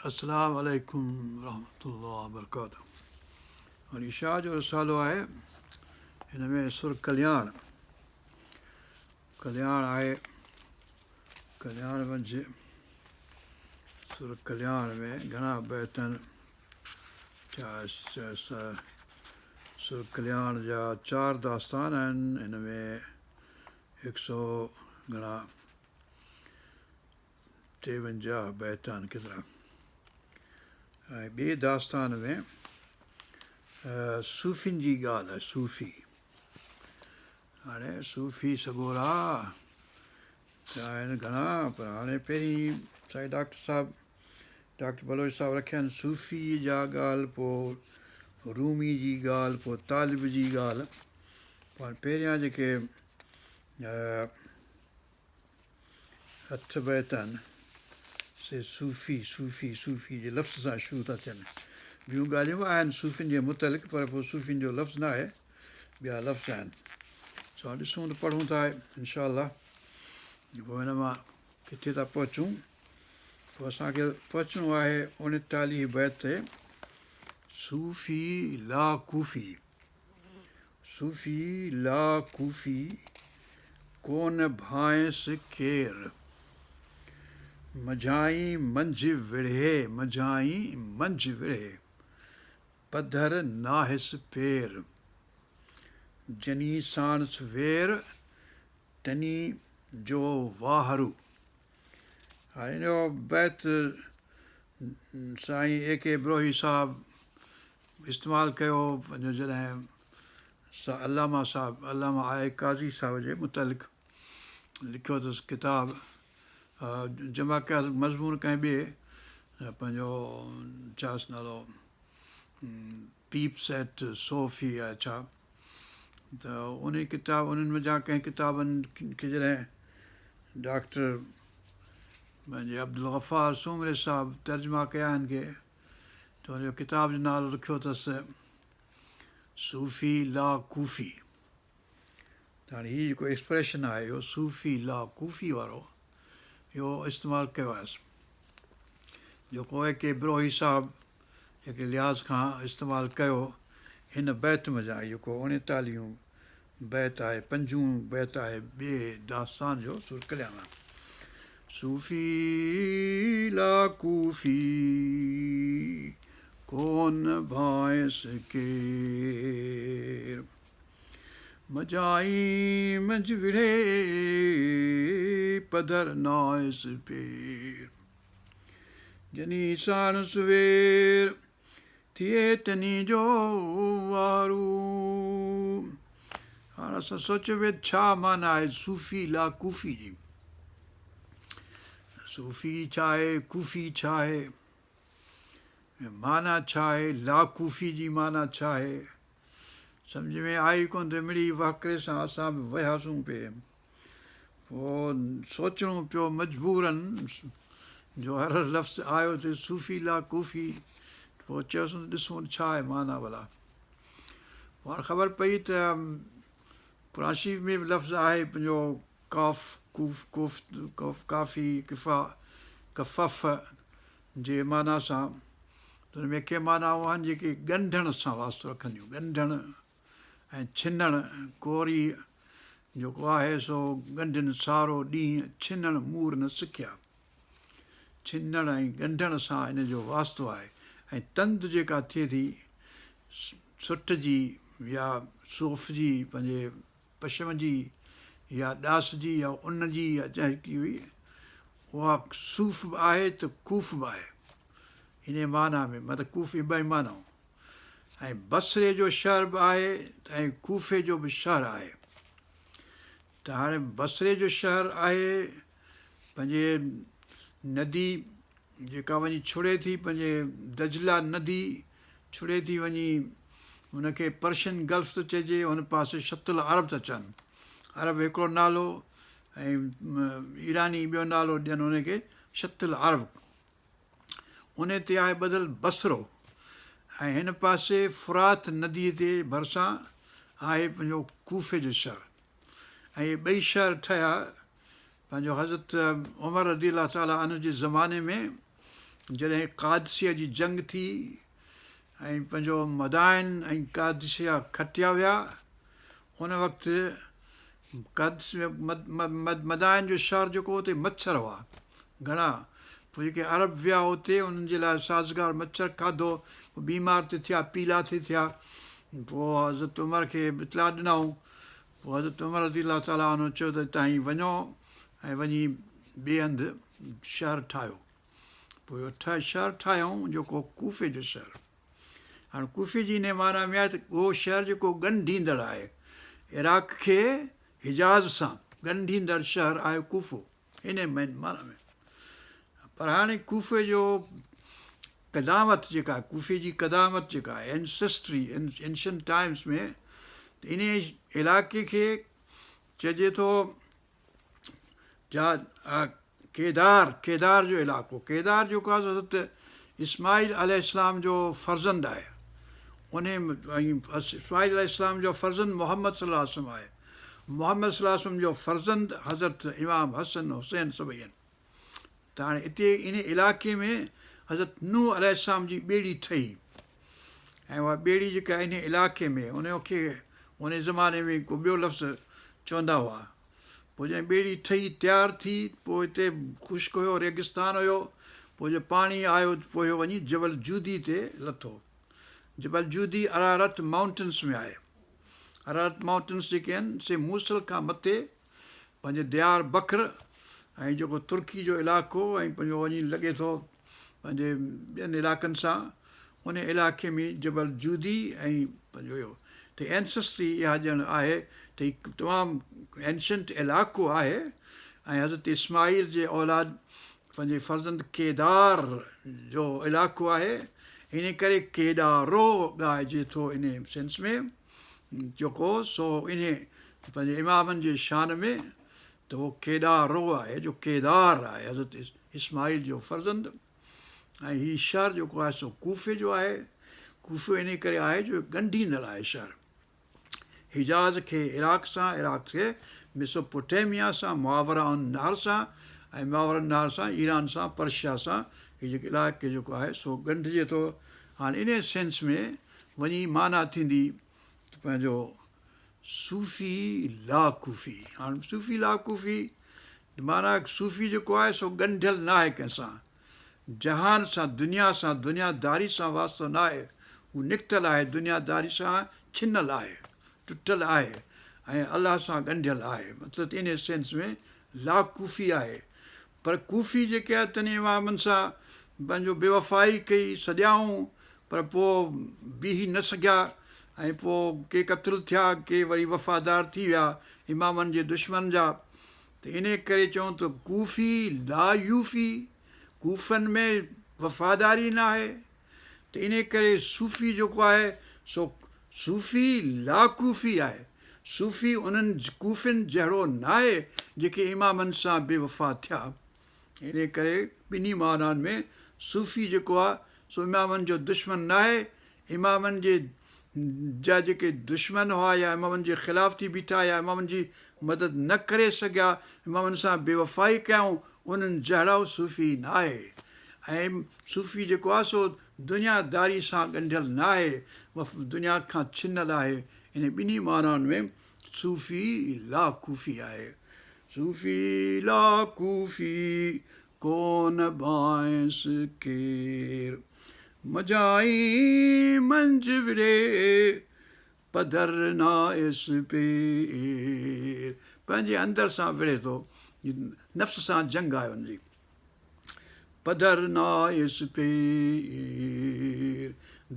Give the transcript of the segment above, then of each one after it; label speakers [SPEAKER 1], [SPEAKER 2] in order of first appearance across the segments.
[SPEAKER 1] السلام عليڪم ورحمة الله وبرڪاته وري شاهه جو رسالو آهي هن ۾ سر ڪلياڻ ڪلياڻ آهي ڪلياڻ منجهه سر ڪلياڻ ۾ گهڻا بيت آهن سر ڪلياڻ جا چار داستان آهن هن ۾ هڪ سو گهڻا 53 بيت آهن ڪيترا ۽ ٻئي داستان ۾ صوفين جي ڳالهه آهي صوفي هاڻي صوفي سڳورا ته آهن گهڻا پر هاڻي پهرين سائين ڊاڪٽر صاحب ڊاڪٽر بلوچ صاحب رکيا آهن صوفي جا ڳالهه پوء رومي جي ڳالهه پوء طالب جي ڳالهه پر پهريان جيڪي اٺ بيت آهن، سي صوفي، صوفي، صوفي جي لفظ سان شروع ٿا ٿين. ٻيون ڳالهيون به آهن صوفين جي متعلق پر پوء صوفين جو لفظ نه آهي، ٻيا لفظ آهن. سو هاڻي ڏسون ته پڙهون ٿا انشاء الله پوء هن مان ڪٿي ٿا پهچون. پوء اسان کي پهچڻو آهي 39 بيت تي صوفي لا ڪوفي. صوفي لا ڪوفي ڪونه ڀانئس ڪير. منجهائين منجهه وڙهي، منجهائين منجهه وڙهي، پڌر ناهس پير. جني ساڻس وير، تني جو واهرو. هاڻي ان جو بيت سائين اي ڪي بروهي صاحب استعمال ڪيو پنهنجو جڏهن علامه صاحب علامه آء قاضي صاحب جي متعلق لکيو اٿس ڪتاب جمع ڪيا اٿس مضمون ڪنهن ٻئي پنهنجو ڇا نالو پيپس ايٽ صوفي يا ڇا ته ان ڪتاب انهن منجهان ڪنهن ڪتابن کي جڏهن ڊاڪٽر پنهنجي عبدالغفار سومري صاحب ترجما ڪيا آهن ڪي ته ان جو ڪتاب جو نالو رکيو اٿس صوفي لا ڪوفي ته هاڻي هي جيڪو ايڪسپريشن آهي اهو صوفي لا ڪوفي وارو اهو استعمال ڪيو آهي جيڪو اي ڪي بروهي صاحب هڪڙي لحاظ کان استعمال ڪيو هن بيت منجهان جيڪو 39 بيت آهي، پنجون بيت آهي ٻئي داستان جو سر ڪلياڻ. صوفي لا ڪوفي ڪون ڀانئس ڪير. منجهائين منجهه وڙهي پڌر ناهس پير. جني ساڻس وير ٿئي تني جو وارو. هاڻ اسان سوچيو پئي ڇا معنيٰ آهي صوفي لا ڪوفي جي. صوفي ڇا آهي ڪوفي ڇا آهي معنيٰ ڇا آهي لا ڪوفي جي معنيٰ ڇا آهي سمجهه ۾ آئي ڪونه ته مڙئي وهڪري سان اسان به وياسون پئي پوء سوچڻو پيو مجبورن جو هر هر لفظ آيو ٿي صوفي لا ڪوفي پوء چيوسون ته ڏسون ڇا آهي معنيٰ ڀلا پوء هاڻ خبر پئي ته قرآن شريف ۾ به لفظ آهي پنهنجو ڪاف ڪوف ڪوف ڪوف ڪافي ڪفا ڪفف جي معنيٰ سان ته ان ۾ ڪي معنائون آهن جيڪي ڳنڍڻ سان واسطو رکنديون ڳنڍڻ ۽ ڇنڻ ڪوري جيڪو آهي سو ڳنڍين سارو ڏينهن ڇنڻ مور نه سکيا. ڇنڻ ۽ ڳنڍڻ سان ان جو واسطو آهي ۽ تند جيڪا ٿئي ٿي سٽ جي يا صوف جي پنهنجي پشم جي يا ڏاس جي يا ان جي يا جنهن جي به اها صوف به آهي ته ڪوف به آهي انهيء معنيٰ ۾ مطلب ڪوف جي ٻئي معنائون ۽ بصري جو شهر به آهي ۽ ڪوفي جو به شهر آهي ته هاڻي بصري جو شهر آهي پنهنجي ندي جيڪا وڃي ڇڙي ٿي پنهنجي دجله ندي ڇڙي ٿي وڃي ان کي پرشن گلف ٿو چئجي هن پاسي شط العرب ٿا چون عرب هڪڙو نالو ۽ ايراني ٻيو نالو ڏين ان کي شط العرب انهي تي آهي ٻڌل بصرو ۽ هن پاسي فرات نديء تي ڀرسان آهي پنهنجو ڪوفي جو شهر ۽ اهي ٻئي شهر ٺهيا پنهنجو حضرت عمر رضي الله تعالٰي عنه جي زماني ۾ جڏهن قادسيه جي جنگ ٿي ۽ پنهنجو مدائن ۽ قادسيه کٽيا ويا، ان وقت مدائن جو شهر جيڪو اتي مڇر هئا گهڻا، پوء جيڪي عرب ويا اتي انهن جي لاء سازگار مڇر کاڌو، پوء بيمار ٿي ٿيا، پيلا ٿي ٿيا، پوء حضرت عمر کي اطلاع ڏنائون، پوء حضرت عمر رضي الله تعالٰي عنه چيو ته هتان وڃو ۽ وڃي ٻئي هنڌ شهر ٺاهيو. پوء اهو شهر ٺاهيائون جيڪو ڪوفي جو شهر. هاڻ ڪوفي جي انهيء معنيٰ ۾ آهي ته اهو شهر جيڪو ڳنڍيندڙ آهي. عراق کي حجاز سان ڳنڍيندڙ شهر آهي ڪوفو انهيء معنيٰ ۾. پر هاڻي ڪوفي جو قدامت جيڪا آهي، ڪوفي جي قدامت جيڪا آهي، Ancestry، Ancient Times ۾ ته انهيء علائقي کي چئجي ٿو جا ڪيدار، ڪيدار جو علائقو، ڪيدار جيڪو آهي سو حضرت اسماعيل عليه السلام جو فرزند آهي. انهي اسماعيل عليه السلام جو فرزند محمد صلي الله عليه وسلم آهي. محمد صلي الله عليه وسلم جو فرزند حضرت امام حسن حسين سڀئي آهن. ته هاڻي اتي انهي علائقي ۾ حضرت نوح عليه السلام جي ٻيڙي ٺهي ۽ اها ٻيڙي جيڪا انهي علائقي ۾ ان کي انهي زماني ۾ ڪو ٻيو لفظ چوندا هئا. پوء جڏهن ٻيڙي ٺهي تيار ٿي پوء اتي خشڪ هيو ريگستان هيو پوء جو پاڻي آيو پوء اهو وڃي جبل جودي تي لٿو. جبل جودي ارارت مائونٽنس ۾ آهي. ارارت مائونٽنس جيڪي آهن سي موصل کان مٿي پنهنجي ديار بکر ۽ جيڪو ترڪي جو علائقو ۽ پنهنجو وڃي لڳي ٿو پنهنجي ٻين علائقن سان ان علائقي ۾ جبل جودي ۽ پنهنجو اهو ته اينسسٽري اها ڄڻ آهي ته هي تمام اينشنٽ علائقو آهي ۽ حضرت اسماعيل جي اولاد پنهنجي فرزند ڪيدار جو علائقو آهي ان ڪري ڪيڏارو ڳائجي ٿو ان سينس ۾ جيڪو سو انهي پنهنجي امامن جي شان ۾ ته اهو ڪيڏارو آهي جو ڪيدار آهي حضرت اسماعيل جو فرزند ۽ هي شهر جيڪو آهي سو ڪوفي جو آهي. ڪوفو انهي ڪري آهي جو ڳنڍيندڙ آهي شهر حجاز کي عراق سان، عراق کي ميسوپوٽيميا سان، ماوراء النهر سان ۽ ماوراء النهر سان ايران سان، پرشيا سان هي جيڪو علائقي جيڪو آهي سو ڳنڍجي ٿو. هاڻي انهي سينس ۾ وڃي معنيٰ ٿيندي ته پنهنجو صوفي لا ڪوفي. هاڻ صوفي لا ڪوفي معنيٰ صوفي جيڪو آهي سو ڳنڍيل نه آهي ڪنهن سان، جهان سان، دنيا سان، دنيا داري سان واسطو نه آهي، هو نڪتل آهي، دنيا داري سان ڇنل آهي، ٽٽل آهي ۽ الله سان ڳنڍيل آهي. مطلب ته انهيء سينس ۾ لا ڪوفي آهي. پر ڪوفي جيڪي آهي تن امامن سان پنهنجو بيوفائي ڪئي، سڏيائون پر پوء بيهي نه سگهيا ۽ پوء ڪي قتل ٿيا ڪي وري وفادار ٿي ويا امامن جي دشمن جا ته انهي ڪري چئون ته ڪوفي لا يوفي ڪوفن ۾ وفاداري نه آهي ته انهي ڪري صوفي جيڪو آهي سو صوفي لا ڪوفي آهي صوفي انهن ڪوفين جهڙو ناهي جيڪي امامن سان بي وفا ٿيا. انهيء ڪري ٻنهي معنائن ۾ صوفي جيڪو آهي سو امامن جو دشمن ناهي، امامن جي جا جيڪي دشمن هئا يا امامن جي خلاف ٿي بيٺا يا امامن جي مدد نه ڪري سگهيا، امامن سان بيوفائي ڪيائون، انهن جهڙو صوفي ناهي ۽ صوفي جيڪو آهي سو دنيا داري سان ڳنڍيل ناهي، دنيا کان ڇنل آهي، انهي ٻنهي معنائن ۾ صوفي لا ڪوفي آهي. صوفي لا ڪوفي ڪون ڀانئس ڪير، منجهائين منجهه وڙهي پڌر نائس پير. پنهنجي اندر سان وڙهي ٿو، نفس سان جنگ آهي ان جي. پڌر نائس پير.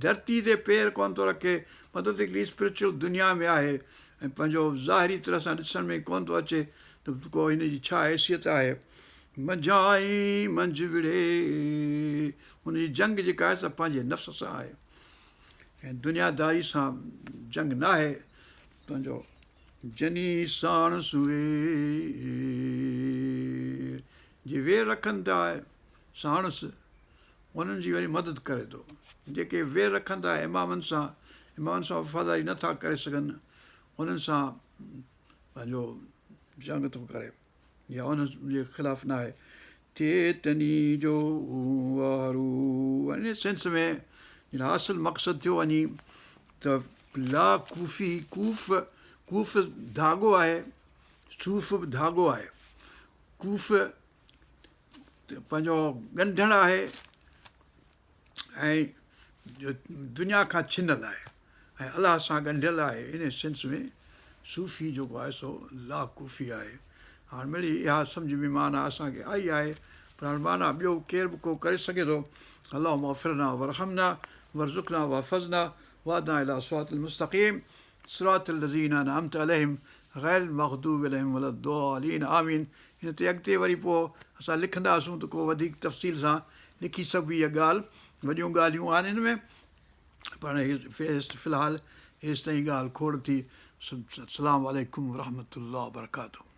[SPEAKER 1] ڌرتي تي پير ڪونه ٿو رکي، مطلب ته هڪڙي اسپرچوئل دنيا ۾ آهي ۽ پنهنجو ظاهري طرح سان ڏسڻ ۾ ڪونه ٿو اچي ته ڪو هن جي ڇا حيثيت آهي. منجهائين منجهه وڙهي. هن جي جنگ جيڪا آهي سا پنهنجي نفس سان آهي ۽ دنياداري سان جنگ ناهي. پنهنجو جني ساڻ سوير. جي وير رکن ٿا ساڻس انهن جي وري مدد ڪري ٿو. جيڪي وير رکن ٿا امامن سان، امامن سان وفاداري نه ٿا ڪري سگهن، انهن سان پنهنجو جنگ ٿو ڪري يا انهن جي خلاف نه آهي. ٿئي تني جو وارو. ان سينس ۾ حاصل مقصد ٿيو وڃي ته لا ڪوفي، ڪوف، ڪوف ڌاڳو آهي، صوف به ڌاڳو آهي، ڪوف پنهنجو ڳنڍڻ آهي ۽ دنيا کان ڇنل آهي ۽ الله سان ڳنڍيل آهي ان سينس ۾ صوفي جيڪو آهي سو لا ڪوفي آهي. هاڻ مڙئي اها سمجهه ۾ معنيٰ اسان کي آئي آهي پر هاڻ معنيٰ ٻيو ڪير به ڪو ڪري سگهي ٿو. اللهم اغفر لنا وارحمنا وارزقنا واحفظنا واهدنا الي صراط المستقيم صراط الذين انعمت عليهم غير المغضوب عليهم ولا الضالين آمين ان تي اڳتي وري پوء اسان لکنداسون ته ڪو وڌيڪ تفصيل سان لکي سگهبي اها ڳالهه وڏيون ڳالهيون آهن ان ۾ پر في الحال هيستائين ڳالهه کوڙ ٿي. السلام عليڪم ورحمة الله وبرڪاته.